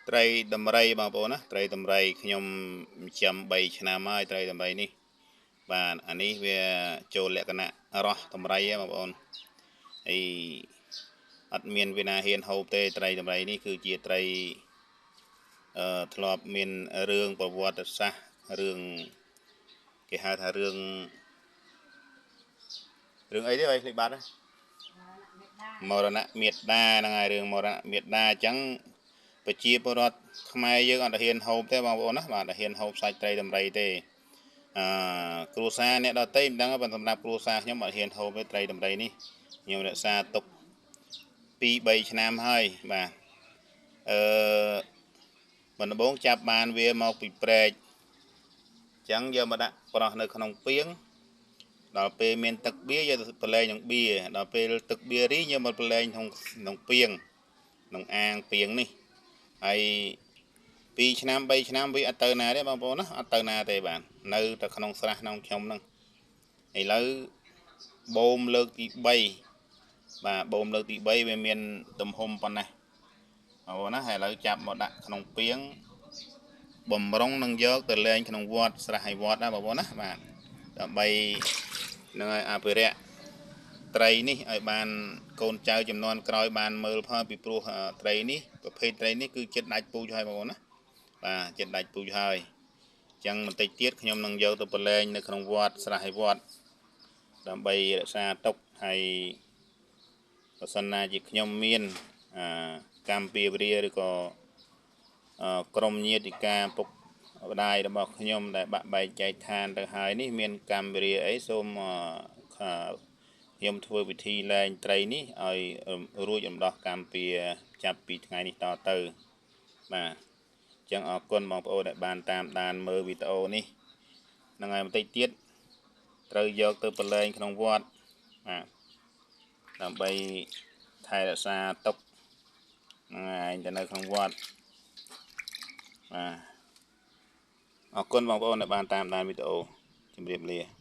ត្រីដំរីបងប្អូនណាត្រីដំរីខ្ញុំចិញ្ចឹម3ឆ្នាំហើយត្រីដំរីនេះបាទអានេះវាចូលលក្ខណៈរស់ដំរីហ៎បងប្អូនហើយអត់មានវិណាហ៊ានហូបទេត្រីដំរីនេះគឺជាត្រីធ្លាប់មានរឿងប្រវត្តិសាស្ត្ររឿងគេហៅថារឿងអីទេបើភ្លេចបាត់មរណៈមេដាហ្នឹងហើយរឿងមរណៈមេដាអញ្ចឹងប្រជាពលរដ្ឋខ្មែរយើងអត់ហ៊ានហូបទេបងប្អូនណាបាទអត់ហ៊ានហូបសាច់ត្រីដំរីទេអឺគ្រួសារអ្នកដទៃមិនដឹងប៉ុន្តែសម្រាប់គ្រួសារខ្ញុំអត់ហ៊ានហូបទេត្រីដំរីនេះខ្ញុំរក្សាទុក2 3ឆ្នាំហើយបាទអឺមិនដំបងចាប់បានវាមកពីព្រែកអញ្ចឹងយកមកដាក់ប្រោះនៅក្នុងពាងដល់ពេលមានទឹកបៀយកទៅប្រឡែងក្នុងបៀដល់ពេលទឹកបៀរីយកមកប្រឡែងក្នុងពាងក្នុងអាងពាងនេះហើយ2ឆ្នាំ3ឆ្នាំវាអត់ទៅណាទេបងប្អូនណាអត់ទៅណាទេបាទនៅតែក្នុងស្រះក្នុងខ្ញុំហ្នឹងឥឡូវបូមលើកទី3បាទបូមលើកទី3វាមានទំហំប៉ុណ្ណេះបងប្អូនណាហើយឥឡូវចាប់មកដាក់ក្នុងពាងបំរុងនឹងយកទៅលែងក្នុងវត្តស្រះឲ្យវត្តណាបងប្អូនណាបាទដើម្បីនឹងឲ្យអភិរក្សត្រីនេះឲ្យបានកូនចៅចំនួនក្រោយបានមើលផងពីព្រោះត្រីនេះប្រភេទត្រីនេះគឺចិត្តដាច់ពូជហើយបងប្អូនណាបាទចិត្តដាច់ពូជហើយអញ្ចឹងបន្តិចទៀតខ្ញុំនឹងយកទៅប្រឡែងនៅក្នុងវត្តស្រះឲ្យវត្តដើម្បីរក្សាទុកហើយបើសិនណាជាខ្ញុំមានកម្មពៀវរាឬក៏ក្រុមញាតិកាពុកម្ដាយរបស់ខ្ញុំដែលបាក់បែកចែកឋានទៅហើយនេះមានកម្មវិរិយអីសូមខ្ញុំធ្វើពិធីលែងត្រីនេះឲ្យរួចរំដោះកម្មពៀចាប់ពីថ្ងៃនេះតទៅបាទអញ្ចឹងអរគុណបងប្អូនដែលបានតាមដានមើលវីដេអូនេះហ្នឹងហើយបន្តិចទៀតត្រូវយកទៅប្រឡែងក្នុងវត្តបាទដើម្បីថែរក្សាទុកហ្នឹងឯងទៅនៅក្នុងវត្តបាទអរគុណបងប្អូនដែលបានតាមដានវីដេអូជម្រាបលា